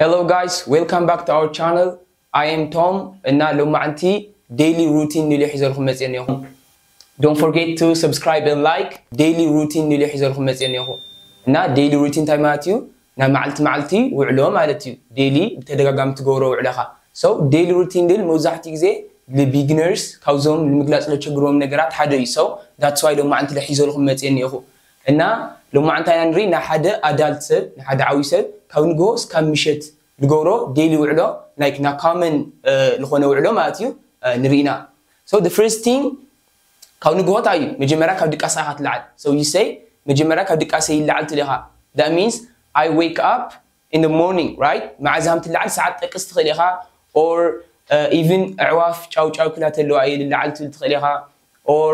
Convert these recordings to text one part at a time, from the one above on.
Hello guys, welcome back to our channel. I am Tom እና ሎማዓንቲ daily routine ኢለ ሒዘልኩም መፅየ እኒኹ። Don't forget to subscribe and like. Daily routine ኢለ ሒዘልኩም መፅየ እኒኹ። እና daily routine እንታይ ማለት እዩ? ናይ መዓልቲ መዓልቲ ውዕሎ ማለት እዩ። Daily ብተደጋጋሚ ትገብሮ ውዕለኻ። So daily routine ድል መብዛሕትኡ ግዜ ንቢግነርስ ካብዞም ንምግላፅ ለቸግሮም ነገራት ሓደ እዩ። So that's why ሎማዓንቲ ኢለ ሒዘልኩም መፅየ እኒኹ። እና ሎማዓንቲ ኢና ንርኢ ናይ ሓደ ኣዳልት ሰብ፣ ናይ ሓደ ዓብዪ ሰብ ካብ ንግሆ እስካብ ምሸት ዝገብሮ daily ውዕሎ፣ like ና common ዝኾነ ውዕሎ ማለት እዩ። ንርኢና። So the first thing ካብ ንግሆ እንታይ እዩ? መጀመርያ ካብ ድቃሳ ኢኻ ትለዓል። So you say መጀመርያ ካብ ድቃሰ ይለዓል ትብል ኢኻ። That means I wake up in the morning, right? መዓዝ ከም ትለዓል ሰዓት ጠቅስ ትኽእል ኢኻ። Or even ኣዕዋፍ ጫው ጫው ክላ ተለዋ እየ ልለዓል ትብል ትኽእል ኢኻ። Or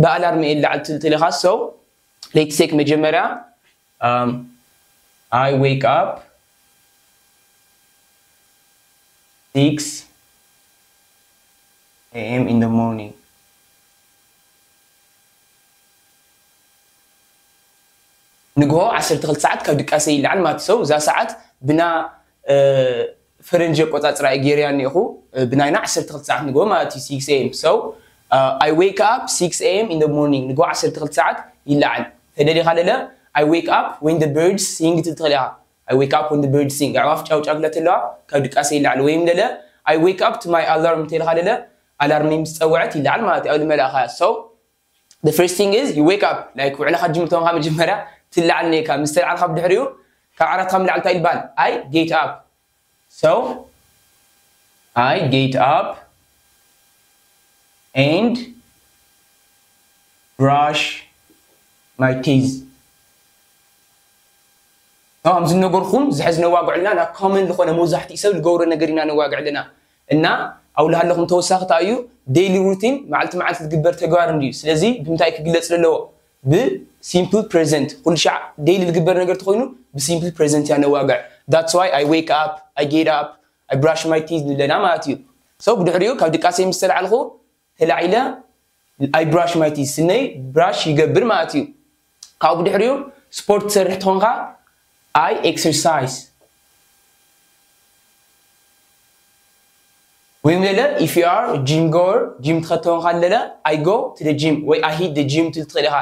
ብኣላርም እየ ልለዓል ትብል ትኽእል ኢኻ። So let's take መጀመርያ um, I wake up six a.m. in the morning. ንግሆ ዓሰርተ ክልተ ሰዓት ካብ ድቃሰ ይለዓል ማለት ሰው እዛ ሰዓት ብና ፈረንጂ ኣቆፃፅራ እጌርያ እኒኹ ብናይና ዓሰርተ ክልተ ሰዓት ንግሆ ማለት እዩ። Six a.m. So I wake up six a.m. in the morning. ንግሆ ዓሰርተ ክልተ ሰዓት ይለዓል። ተደሊኻ ለለ I wake up when the birds sing ትትኽእል ኢኻ። I wake up when the birds sing. ኣዕዋፍ ጫው ጫው ክላ ተለዋ ካብ ድቃሰ ይለዓል። ወይም ለለ I wake up to my alarm ተልኻ ለለ ኣላርም ምስ ጸውዐት ይለዓል ማለት እዩ። ኣብ ልመላእኻ so the first thing is you wake up, like ውዕለኻ ጅምር ተንካ መጀመርያ ትለዓል ነካ ምስ ተለዓልካ ብድሕሪኡ ካብ ዓራትካ ምልዓል እንታይ ይባል? I get up. So I get up and brush my teeth. ከም ዝነገርኩም ዝሕዝ ነዋግዕ ኣለና ናብ common ዝኾነ መብዛሕትኡ ሰብ ዝገብሮ ነገር ኢና ነዋግዕ ኣለና። እና ኣብኡ ኣለኹም ተወሳኺ እንታይ እዩ? Daily routine፣ መዓልቲ መዓልቲ ዝግበር ተግባር እንድዩ። ስለዚ ብምንታይ ክግለጽ ዘለዎ? ብ simple present። ኩሉ ሻዕ daily ዝግበር ነገር ተኾይኑ ብ simple present እያ ነዋግዕ። That's why I wake up, I get up, I brush my teeth ንብለና ማለት እዩ። So ብድሕሪኡ ካብ ድቃሰይ ምስ ተላዕልኹ ተላዒለ I brush my teeth፣ ስነይ ብራሽ ይገብር ማለት እዩ። ካብኡ ብድሕሪኡ ስፖርት ትሰርሕ ተኾንካ I exercise። ወይም ለለ if you are gym goer፣ ጂም ትኸተወንካ ለለ I go to the gym ወይ I hit the gym ትብል ትኽእል ኢኻ።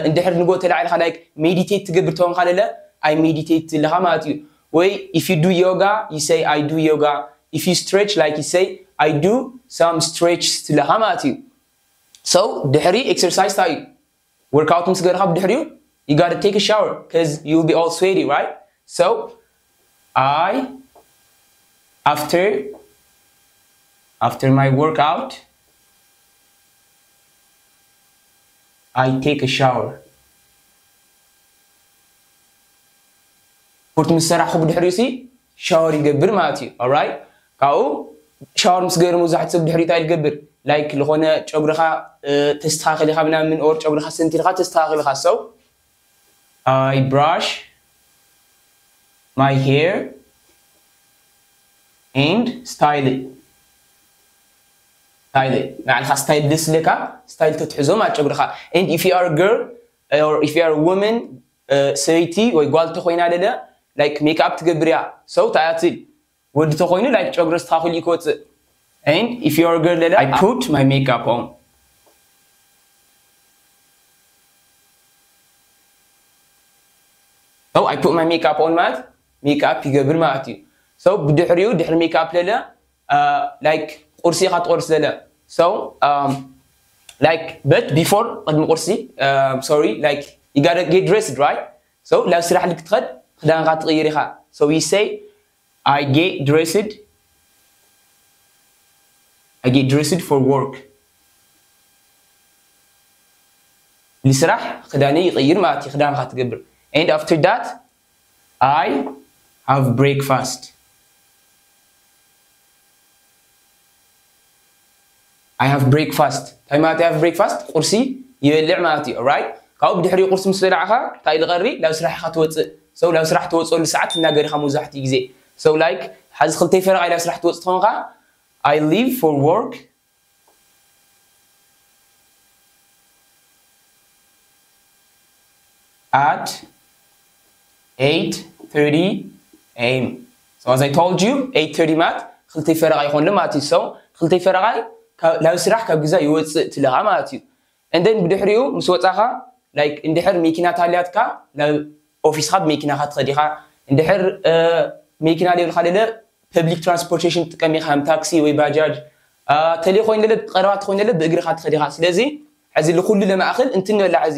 እንድሕር ንጎ ተላዒልካ like meditate ትገብር ተኾንካ ለለ I meditate ትልኻ ማለት እዩ። ወይ if you do yoga you say I do yoga, if you stretch like you say I do some stretch ትልኻ ማለት እዩ። So ድሕሪ exercise እንታይ እዩ? Workout ምስ ገርካ ብድሕሪኡ you gotta take a shower because you'll be all sweaty, right? So I, after after my workout, I take a shower. ስፖርት ምስ ሰራሕኩ ብድሕሪኡ ሲ ሻወር ይገብር ማለት እዩ። Alright? ካብኡ ሻወር ምስ ገበረ መብዛሕትኡ ሰብ ድሕሪኡ እንታይ ይገብር? Like ዝኾነ ጨጉርኻ ተስተኻኸል ኢኻ ምናምን or ጨጉርኻ ሰንቲርካ ተስተኻኸል ኢኻ። So I brush my hair and style it. Style it. ንዓልኻ style ደስ ዝብለካ style ተትሕዞ ማለት ጨጉርኻ። And if you are a girl or if you are a woman, ሰበይቲ ወይ ጓል ተኾይና ለለ like make up ትገብር እያ። So ታያትል ወዲ ተኾይኑ like ጨጉሪ ኣስተኻኺሉ እዩ ክወፅእ። And if you are a girl ለለ I put my make up on. So I put my make up on ማለት make up ይገብር ማለት እዩ። So ብድሕሪኡ ድሕሪ make up ለለ like ቁርሲ ኢኻ ትቆርስ ለለ። So like but before ቅድሚ ቁርሲ sorry like you gotta get dressed, right? So ናብ ስራሕ ልክትኸድ ክዳንካ ትቕይር ኢኻ። So you say I get dressed, I get dressed for work. ንስራሕ ክዳነይ ይቕይር ማለት እዩ። ክዳንካ ትገብር። And after that I have breakfast. I have breakfast. እንታይ ማለት I have breakfast? ቁርሲ ይበልዕ ማለት እዩ። Alright? ካብኡ ብድሕሪኡ ቁርሲ ምስ በላዕኻ እንታይ ዝቐሪ? ናብ ስራሕ ኢኻ ትወፅእ። So ናብ ስራሕ ትወፅኣሉ ሰዓት ትናገር ኢኻ መብዛሕትኡ ግዜ። So like ሓዚ ክልተ ፈረቓ ናብ ስራሕ ትወፅእ ትኾንካ I leave for work at eight thirty a.m. So as I told you, eight thirty ማለት ክልተ ፈረቓ ይኾን ማለት እዩ። So ክልተ ፈረቓ ካብ- ናብ ስራሕ ካብ ገዛ ይወፅእ ትለኻ ማለት እዩ። And then ብድሕሪኡ ምስ ወፃኻ like እንድሕር መኪና ታልያትካ ናብ ኦፊስካ ብመኪናካ ትኸድ ኢኻ። እንድሕር መኪና ዘይብልካ ደለ public transportation ትጥቀም ኢኻ፣ ከም ታክሲ ወይ ባጃጅ። ተለይ ኮይኑ ደለ ብቀረባ ትኾይኑ ደለ ብእግርካ ትኸድ ኢኻ። ስለዚ ሕዚ ልኩሉ ለማእክል እንትን ንበላ ሕዚ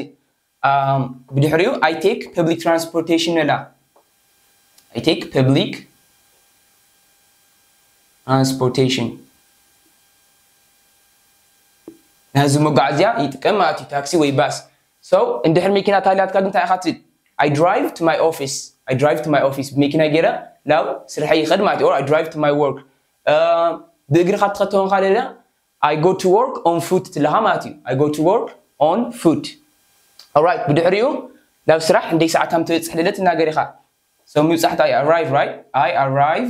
ብድሕሪኡ I take public transportation ንበላ። I take public transportation፣ ናይ ህዝቢ መጓዓዝያ ይጥቀም ማለት እዩ፣ ታክሲ ወይ ባስ። So እንድሕር መኪና ታልያትካ ግን እንታይ ኢኻ ትብል? I drive to my office፣ I drive to my office፣ ብመኪና ገይረ ናብ ስርሐይ ይኸድ ማለት እዩ። Or I drive to my work። ብእግርካ ትኸተወንካ ደለ I go to work on foot ትለኻ ማለት እዩ። I go to work on foot። Alright፣ ብድሕሪኡ ናብ ስራሕ እንደይ ሰዓት ከም ትበፅሕ ደለ ትናገር ኢኻ። So ምብፃሕ እንታይ arrive፣ right? I arrive፣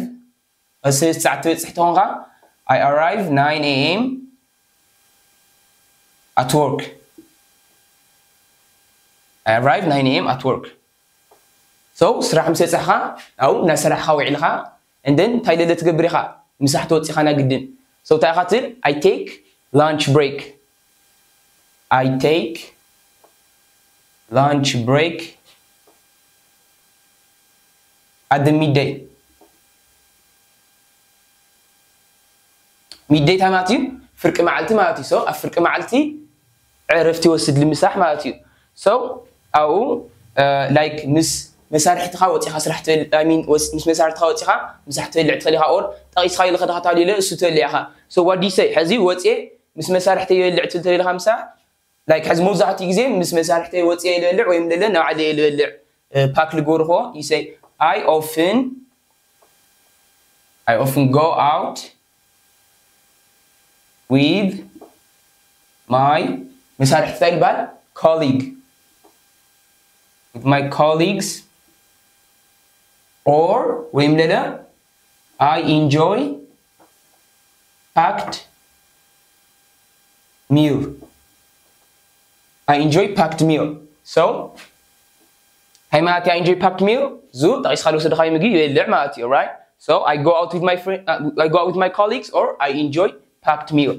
ሰለስተ ሰዓት ትበፅሕ ተኾንካ I arrive nine a.m. at work። I arrive nine a.m. at work። So ስራሕ ምስ በፃሕካ ኣብኡ እናሰራሕካ ውዒልካ and then እንታይ ደለ ትገብር ኢኻ? ምሳሕ ትወፅእ ኢኻ ናግድን። So እንታይ ኢኻ ትብል? I take lunch break። I take lunch break at the midday። Midday እንታይ ማለት እዩ? ፍርቂ መዓልቲ ማለት እዩ። So ኣብ ፍርቂ መዓልቲ ዕረፍቲ ይወስድ ልምሳሕ ማለት እዩ። So ኣብኡ like ምስ መሳርሕትኻ ወፂኻ ስራሕ ትበልዕ፣ I mean ምስ መሳርሕትኻ ወፂኻ ምሳሕ ትበልዕ ትኽእል ኢኻ። Or ጠቒስካ ኢልካ ዳኻ ታሊለ እሱ ትበልዕ ኢኻ። So what do you say? ሕዚ ወፂኤ ምስ መሳርሕተይ ይበልዕ ትብል ተሊልካ ምሳሕ? Like ሕዚ መብዛሕትኡ ግዜ ምስ መሳርሕተይ ወፂኤ ይበልዕ ወይም ደለ ናብ ዓለ ይበልዕ። ፓክ ልገብርኮ you say I often I often go out with my መሳርሕቲ እንታይ ይባል? Colleague። With my colleagues or ወይም ደለ I enjoy packed meal። I enjoy packed meal። So እንታይ ማለት I enjoy packed meal? ዙ ጠቂስካ ዝወሰድካዮ ምግቢ ይበልዕ ማለት እዩ። Right? So I go out with my friend, uh, I go out with my colleagues or I enjoy packed meal።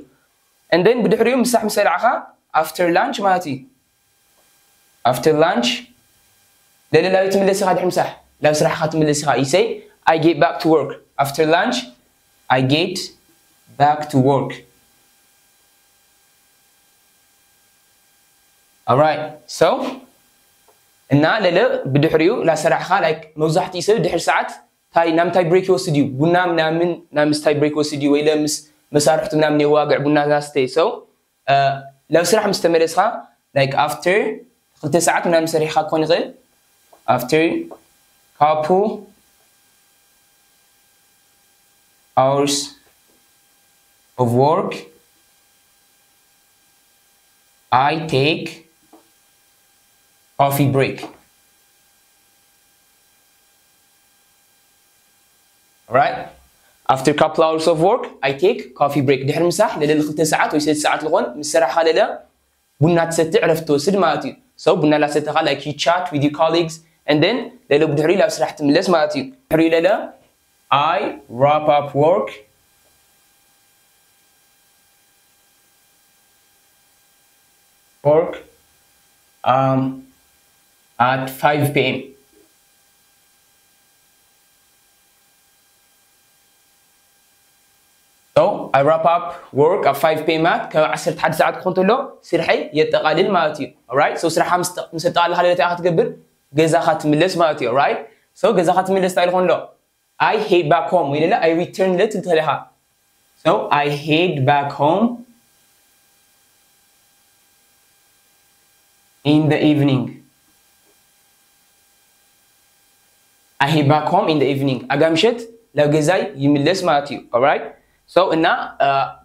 And then ብድሕሪኡ ምሳሕ ምስ በላዕካ after lunch ማለት እዩ። After lunch ለለ ላበይ ትምለስ ኢኻ? ድሕሪ ምሳሕ ላብ ስራሕኻ ትምለስ ኢኻ። You say I get back to work after lunch. I get back to work። Alright, so እና ለለ ብድሕሪኡ ላሰራሕኻ like መብዛሕትኡ ሰብ ድሕሪ ሰዓት ታይ ናብ ምንታይ ብሬክ ይወስድ እዩ? ቡና ምናምን ናብ ምስታይ ብሬክ ይወስድ እዩ? ወይለ ምስ መሳርሕቱ ምናምን የዋግዕ ቡና ናስተይ። So ናብ ስራሕ ምስ ተመለስካ like after ክልተ ሰዓት ምናምን ሰሪሕካ ክኾን ይኽእል። After couple hours of work I take coffee break። Right? After couple hours of work I take coffee break። ድሕሪ ምሳሕ ለለ ክልተ ሰዓት ወይ ሰለስተ ሰዓት ዝኾን ምስ ሰራሕካ ለለ ቡና ትሰቲ ዕረፍቲ ትወስድ ማለት እዩ። So ቡና ላሰተኻ like you chat with your colleagues and then ለለ ብድሕሪኡ ላብ ስራሕ ትምለስ ማለት እዩ። ድሕሪኡ ለለ I wrap up work work um, at five p.m. So I wrap up work at five p.m. ማለት ካብ ዓሰርተ ሓደ ሰዓት ክኾን ተሎ ስርሐይ የጠቓልል ማለት እዩ። Alright? So ስራሕካ ምስ ኣጠቓልኻ ለለ እንታይ ክትገብር? ገዛኻ ትምለስ ማለት እዩ። Alright? So ገዛኻ ትምለስ እንታይ ዝኾን ኣሎ? I head back home ወይ ለለ I return ለ ትብል ትኽእል ኢኻ። So I head back home in the evening. I head back home in the evening. ኣጋምሸት ናብ ገዛይ ይምለስ ማለት እዩ። Alright? So እና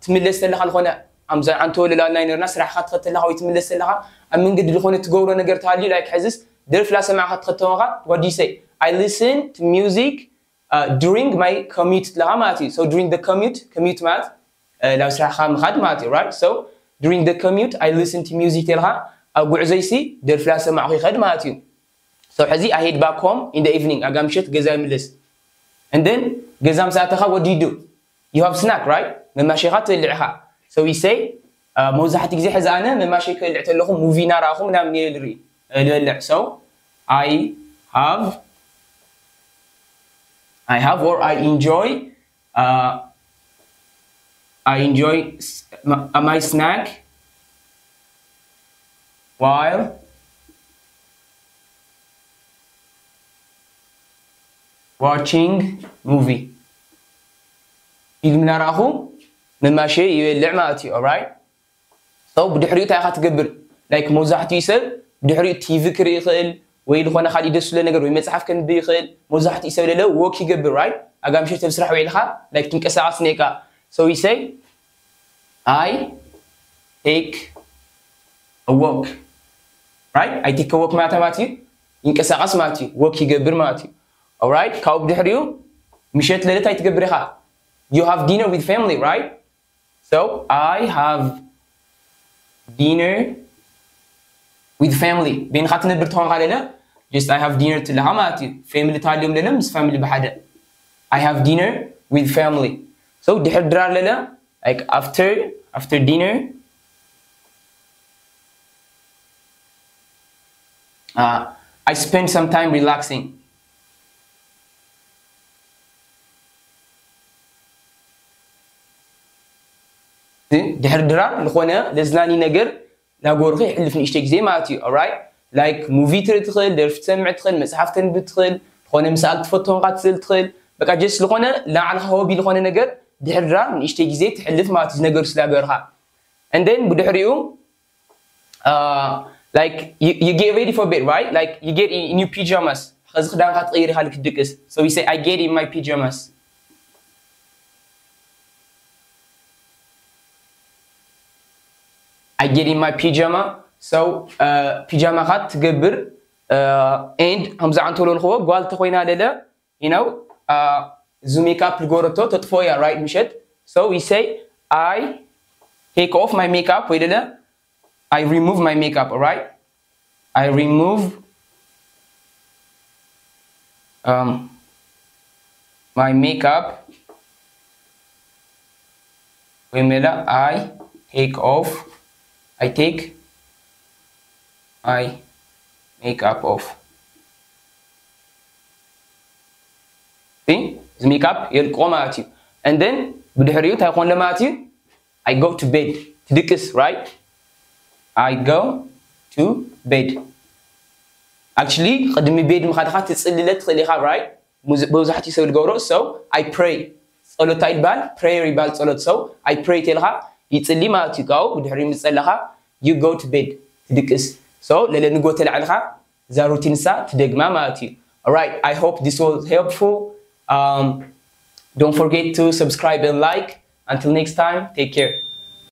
ትምለስ ተለኻ ዝኾነ ኣምዛ ዓንቶ ለላልና ይነርና ስራሕካ ትኸተለኻ ወይ ትምለስ ተለኻ ኣብ መንገዲ ዝኾነ ትገብሮ ነገር ተሃልዩ like ሕዝስ ደርፍ ላሰማዕካ ትኸተወኻ። What do you say? I listen to music during my commute ትለኻ ማለት እዩ። So during the commute፣ commute ማለት ናብ ስራሕካ ምኻድ ማለት እዩ። Right? So during the commute I listen to music ተልካ ኣብ ጉዕዞይሲ ደርፍላ ሰማዕኩ ይኸድ ማለት እዩ። So ሕዚ I head back home in the evening፣ ኣጋ ምሸት ገዛ ይምለስ። And then ገዛ ምስ ኣተኻ what do you do? You have snack, right? መማሸኻ ትበልዕ ኢኻ። So we say መብዛሕትኡ ግዜ ሕዚ ኣነ መማሸ ክበልዕ ተለኹ ሙቪ እናረኣኹ ምናምን እየ ዝርኢ ዝበልዕ። So I have I have or I enjoy uh, I enjoy s- my, uh, my snack while watching movie. ፊልም እናረኣኹ መማሸ ይበልዕ ማለት እዩ። Alright? So ብድሕሪኡ እንታይ ኢኻ ትገብር? Like መብዛሕትኡ ሰብ ብድሕሪኡ ቲቪ ክርኢ ይኽእል ወይ ዝኾነ ካልእ ደስ ዝብሎ ነገር ወይ መጽሓፍ ከንብብ ይኽእል። መብዛሕትኡ ሰብ ለለ ወክ ይገብር፣ right? ኣጋምሸት ኣብ ስራሕ ውዒልካ like ትንቀሳቐስ ነይካ። So we say I take a walk, right? I take a walk ማለት ማለት እዩ ይንቀሳቐስ ማለት እዩ፣ ወክ ይገብር ማለት እዩ። Alright? ካብኡ ብድሕሪኡ ምሸት ለለ እንታይ ትገብር ኢኻ? You have dinner with family, right? So I have dinner with family. በይንኻ ትነብር ትኾንካ ለለ just I have dinner ትለኻ ማለት እዩ። ፋሚሊ ተሃልዮም ለለ ምስ ፋሚሊ ብሓደ I have dinner with family. So ድሕር ድራር ለለ like after after dinner uh, I spend some time relaxing. ድሕር ድራር ዝኾነ ለዝናኒ ነገር ናጎርኺ ይሕልፍ ንእሽተይ ግዜ ማለት እዩ። Alright? Like ሙቪ ትርኢ ትኽእል፣ ደርፊ ትሰምዕ ትኽእል፣ መጽሓፍ ተንብብ ትኽእል፣ ዝኾነ ምሳል ትፈትዎ ኳ ትስእል ትኽእል። በቃ just ዝኾነ ንባዕልኻ ሆቢ ዝኾነ ነገር ድሕር ድራር ንእሽተይ ግዜ ትሕልፍ ማለት እዩ። እዚ ነገር ስላገርካ and then ብድሕሪኡ uh, like you, you get ready for bed, right? Like you get in, in your pajamas. ኸዚ ክዳንካ ትቕይር ኢኻ ክትድቅስ። So we say I get in my pajamas. I get in my pajama. So uh, ፒጃማኻ ትገብር uh, and ከምዚ ዓንተሎ ንኽዎ ጓል ተኾይና ለለ you know uh, እዚ ሜካፕ ዝገበረቶ ተጥፎ እያ፣ right? ምሸት። So we say I take off my makeup ወይ ለለ I remove my makeup, alright? I remove um, my makeup. Wait a minute, I take off. I take my makeup off. See? እዚ ሜካፕ የልቆ ማለት እዩ። And then ብድሕሪኡ እንታይ ይኾን ማለት እዩ? I go to bed. ትድቅስ, right? I go to bed. Actually ቅድሚ ቤድ ምኻድካ ትጽልለ ትኽእል ኢኻ, right? መብዛሕትኡ ሰብ ዝገብሮ። So I pray. ጸሎት እንታይ ይባል? Prayer ይባል ጸሎት። So I pray ተልካ ይጽሊ ማለት እዩ። ካብኡ ብድሕሪ ምስ ጸለኻ you go to bed ትድቅስ። So ለለ ንጎ ተላዕልካ እዛ ሩቲን ንሳ ትደግማ ማለት እዩ። Alright, I hope this was helpful. Um, don't forget to subscribe and like. Until next time, take care.